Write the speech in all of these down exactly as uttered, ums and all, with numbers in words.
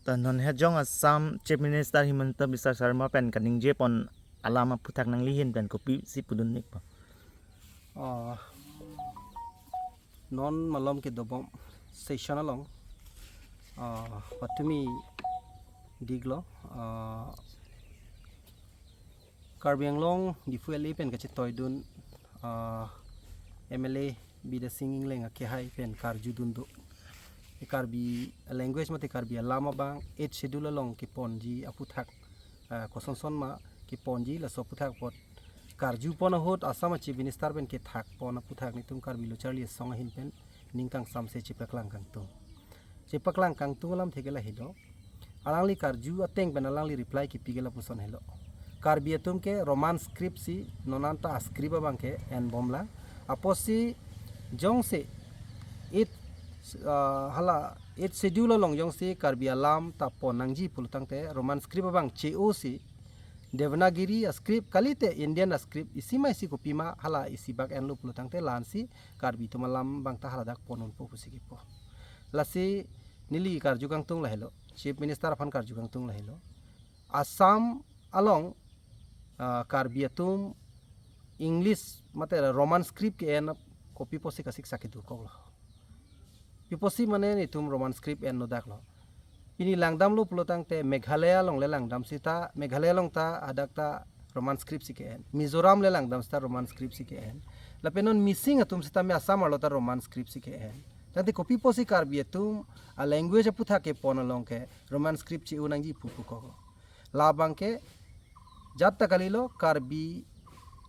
Ta non hejong Assam Chief Minister Himanta Biswa Sarma pen kaningje pon alam aphuthak nangli ahin pen kopisi pudun ikpo? Ah, non malom kedobom session along, ah, patumi diklo, ah, Karbi Anglong Diphu L A pen kachetoidun, ah, M L A Bidya Sing Engleng akehai pen karjudun do. E Karbi language mate Karbi alam abang Eighth Schedule along keponji aphuthak, ah, kosonson ma keponji laso aphuthak apot karju pon ahut Assam a Chief Minister pen kethak pon aphuthak netum Karbi Lo Charli Asong ahin pen ning kangsamse chepaklang kangtung. Chepaklang kangtung alamthe ke lahelo. Alangli karju ateng pen alangli reply kipi ke lapuson helo. Karbi atum ke Roman script si non anta a script abang ke enbomlang. Apotsi jongsi eight, ah, hala Eighth Schedule along jongsi Karbi alam ta pon nangji pulo tangte Roman script abang che-o si Devanagiri a script kalite Indian a script isi ma isi kopima hala isi bak enlo pulo tangte la-ansi Karbi atum alam abang ta haladak pon unpo pusi kipu. Lasi neli karju kangtung lahelo, Chief Minister aphan karju kangtung lahelo. Assam along, ah, Karbi atum English mate Roman script ke-en kopi pusi kasiksak kedo koklo. Pi pusi mane netum Roman script enlo daklo. Pini langdamlo pulo tangte Meghalaya along le langdam seta, Meghalaya along ta hadak ta Roman script si ke-en. Mizoram le langdam seta Roman script si ke-en. Lapen non Mising atum seta me Assam arlo ta Roman script si ke-en. Tangte kopi pusi Karbi atum a language aphuthak kepon along ke Roman script che-o nangji pu pu kok. Labang ke jat ta kalilo Karbi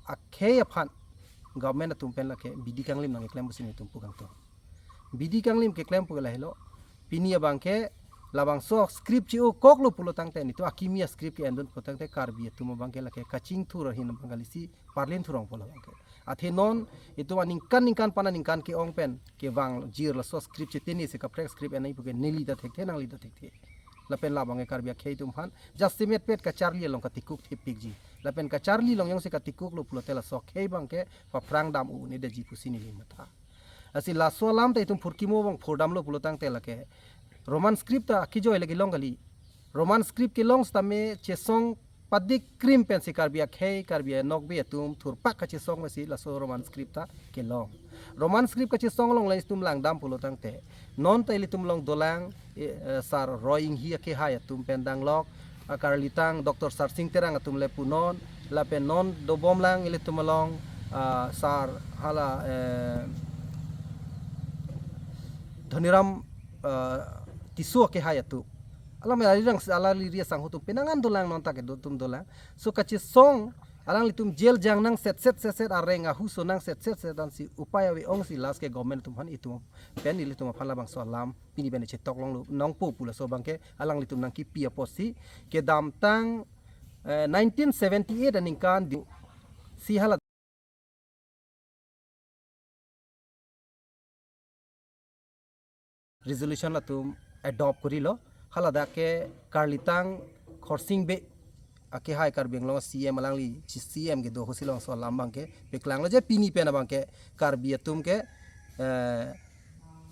akhei aphan government atum pen lake bidi kanglim nangkeklem pusi netum pu kangtung. Bidi kanglim keklem pu ke lahelo. Pini abang ke labangso script che-o koklo pulo tangte netum akimi a script ke-endun pulo tangte Karbi atum abang ke lake kachingthur ahin abang kalisi parlin thurong pulo abang ke. Athe non itum aningkan ningkan pana ningkan ke-ong pen kevangjir laso script chetini si kaprek script enai pu ke neli ta thekthe nangli ta thekthe. Lapen labang ke Karbi akhei atum aphan jasemet pet kacharli along katikuk thepikji. Lapen kacharli along jongsi katikuklo pulote laso akhei abang ke paphrang dam un-edetji pusi neli matha. Lasi laso alam ta itum phurkimo abang phurdamlo pulo tangte lake Roman script ta kijoi lake long kali. Roman script kelong sitame chesong padik krim pensi Karbi akhei, Karbi anokbe atum thurpak kachesong pensi laso Roman script ta kelong. Roman script kachesong along le itum langdam pulo tangte non ta ilitum along dolang, eh, eh, Sar Roy Enghi akehai atum pen danglok, akarlitang Doctor Sarsing Terang atum le punon, lapen non dobomlang ilitum along, ah, Sar hala, eh, Dhoniram, ah, Tisso akehai atum. Alam arirang si alali ri asangho atum penang an dolang non ta kedo atum dolang. So kachesong alanglitum jail jang nangsetset setset areng ahuso nangsetset setset ansi upai ave-ongsi last ke government atum aphan itum pen ilitum aphan labangso alam pini pen chetok longlo nangpo pu laso abang ke alanglitum nangkipi apotsi kedamtang, eh, nineteen seventy-eight aningkan di si hala resolution atum adopt korilo. Haladak ke karlitang Khorsing Bey akehai Karbi Anglong C M alangli C M kedo ahutsi labangso alam abang ke peklanglo je pini pen abang ke Karbi atum ke, eh,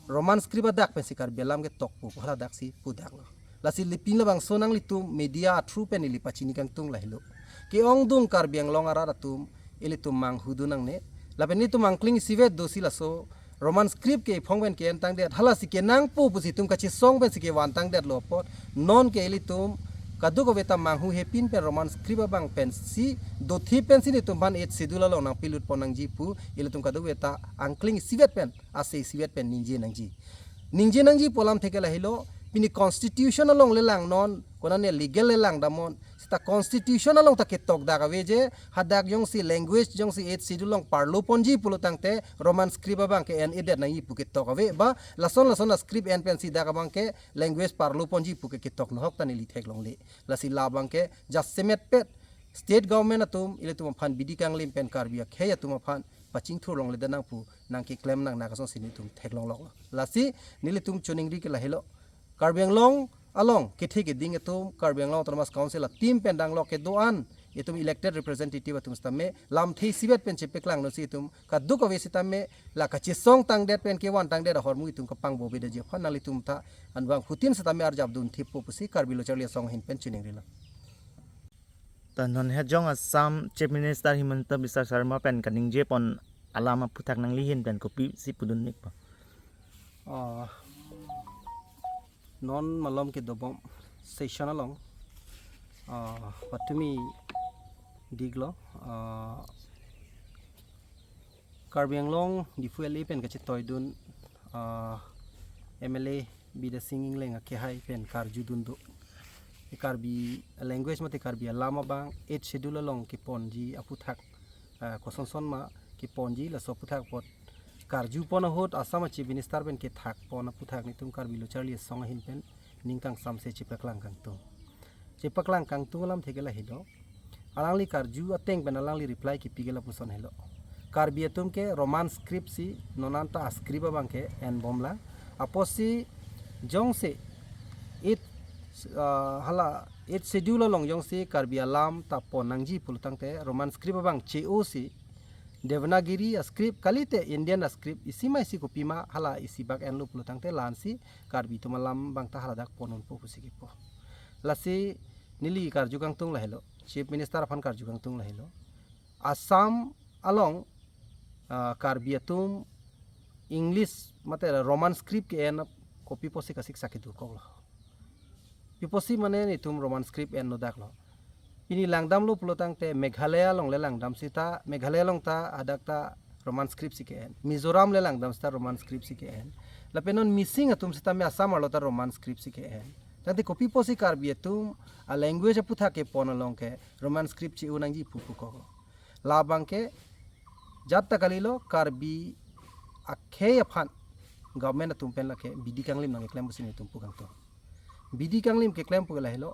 Roman script adak pensi Karbi alam ketokpo pu haladak si pudaklo. Lasi lipin labangso nanglitum media through pen ili pachini kangtung lahelo. Ke-ongdung Karbi Anglong arat atum ilitum manghudun nangne. Lapen ilitum angkling isivet dosi laso Roman script ke iphong pen ke-entangdet. Halasi kenangpo pusi itum kachesong pensi kevantangdetlo apot. Non ke ilitum kadokave ta manghu hepin pen Roman script abang pensi dothip pensi netum aphan Eighth Schedule along nangpilut pon nangji pu ilitum kadokave ta angkling isivet pen ase isivet pen ningje nangji. Ningje nangji pu alamthe ke lahelo, pini constitution along le langnon, konane legal le langdamnon, seta constitution along ta ketokdak ave je, hadak jongsi language jongsi Eighth Schedule along parlo ponji pulo tangte, Roman script abang ke en-edet nangji pu ketok ave, ba, lason lason a script en pensi dak abang ke language parlo ponji pu ke ketok nohok ta neli theklongle. Lasi labang ke jasemet pet, state government atum, ilitum aphan bidi kanglim pen Karbi akhei atum aphan, pachingthur longledet nang pu nangkeklem nang nang asonsi netum theklongloklo. Lasi nelitum choningri ke lahelo. Karbi Anglong along kethe keding atum Karbi Anglong Autonomous Council a team pen danglok kedo-an itum elected representative atum sitame lamthe isivet pen chepaklang non si itum kadokave sitame la kachesong tangdet pen kevan tangdet ahormu itum kapangbo bedeji aphan nanglitum ta anbang phutin sitame arjap dun thippo pusi Karbi Lo Charli Asong ahin pen chiningrilo. Ta non hejong Assam Chief Minister Himanta Biswa Sarma pen kaningjepon alam aphuthak nanglihin pen kopisi pudun nikpo? Ah, non malom kedobom session along, ah, patumi diklo, ah, Karbi Anglong Diphu L A pen kachetoidun, ah, M L A Bidya Sing Engleng akehai pen karjudun do. E Karbi language mate Karbi alam abang Eighth Schedule along keponji aphuthak, ah, kosonson ma keponji laso aphuthak apot karjupon ahut Assam a Chief Minister pen kethakpon aphuthak netum Karbi Lo Charli Asong ahin pen ning kangsamse chepaklang kangtung. Chepaklang kangtung alamthe ke lahelo. Alangli karju ateng pen alangli reply kipi ke lapuson helo. Karbi atum ke Roman script si non anta a script abang ke enbomlang. Apotsi jongsi Eighth, ah, hala Eighth Schedule along jongsi Karbi alam ta pon nangji pulo tangte Roman script abang che-o si Devanagiri a script kalite Indian a script isi ma isi kopima hala isi bak enlo pulo tangte la-ansi Karbi atum alam abang ta haladak pon unpo pusi kipu. Lasi neli karju kangtung lahelo. Chief Minister aphan karju kangtung lahelo. Assam along, ah, Karbi atum English mate Roman script ke-en kopi pusi kasiksak kedo koklo. Pi pusi mane netum Roman script enlo daklo. Pini langdamlo pulo tangte Meghalaya along le langdam sita, Meghalaya along ta hadak ta Roman script si ke-en. Mizoram le langdam sita Roman script si ke-en. Lapen non Mising atum sitame Assam arlo ta Roman script si ke-en. Tangte kopi pusi Karbi atum a language aphuthak kepon along ke Roman script che-o nangji pu pu koklo. Labang ke jat ta kalilo Karbi akhei aphan government atum pen lake bidi kanglim nangkeklem pusi netum pu kangtung. Bidi kanglim keklem pu lahelo.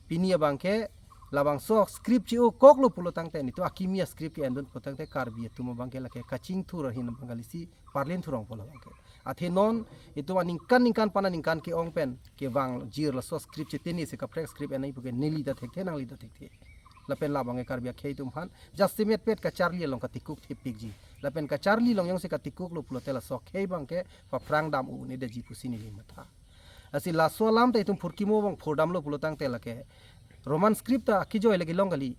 Pini abang ke labangso script che-o koklo pulo tangte netum akimi a script ke-endun pulo tangte Karbi atum abang ke lake kachingthur ahin abang kalisi parlin thurong pulo abang ke. Athe non itum aningkan ningkan pana ningkan ke-ong pen kevangjir laso script chetini se kaprek script enai pu ke neli ta thekthe nangli ta thekthe. Lapen labang ke Karbi akhei atum aphan jasemet pet kacharli along katikuk thepikji. Lapen kacharli along jongsi katikuklo pulote laso akhei abang ke paphrang dam un-edetji pusi neli matha. Lasi laso alam ta itum phurkimo abang phurdamlo pulo tangte lake Roman script ta akejoi lake long kali.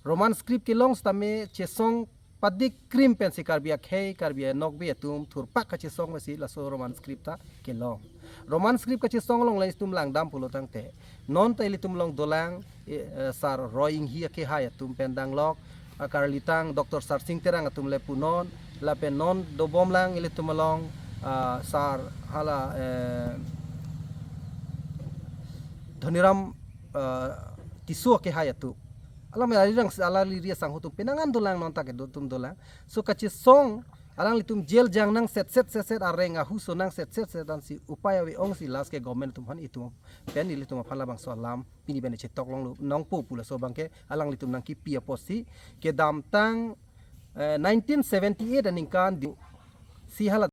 Roman script kelong sitame chesong padik krim pensi Karbi akhei, Karbi anokbe atum thurpak kachesong pensi laso Roman script ta kelong. Roman script kachesong along la itum langdam pulo tangte non ta ilitum along dolang, eh, eh, Sar Roy Enghi akehai atum pen danglok, ah, karlitang Doctor Sarsing Terang atum le punon, lapen non dobomlang ilitum along, ah, Sar hala, eh, Dhoniram, ah, Tisso akehai atum. Alam arirang alangli ri asangho atum penang an dolang non ta kedo atum dolang. So kachesong alanglitum jail jang nangsetset setset areng ahuso nangsetset setset ansi upai ave-ong si last ke government atum aphan itum pen ilitum aphan labangso alam pini pen chetok longlo nangpo pu laso abang ke alanglitum nangkipi apotsi kedamtang, eh, nineteen seventy-eight aningkan di si hala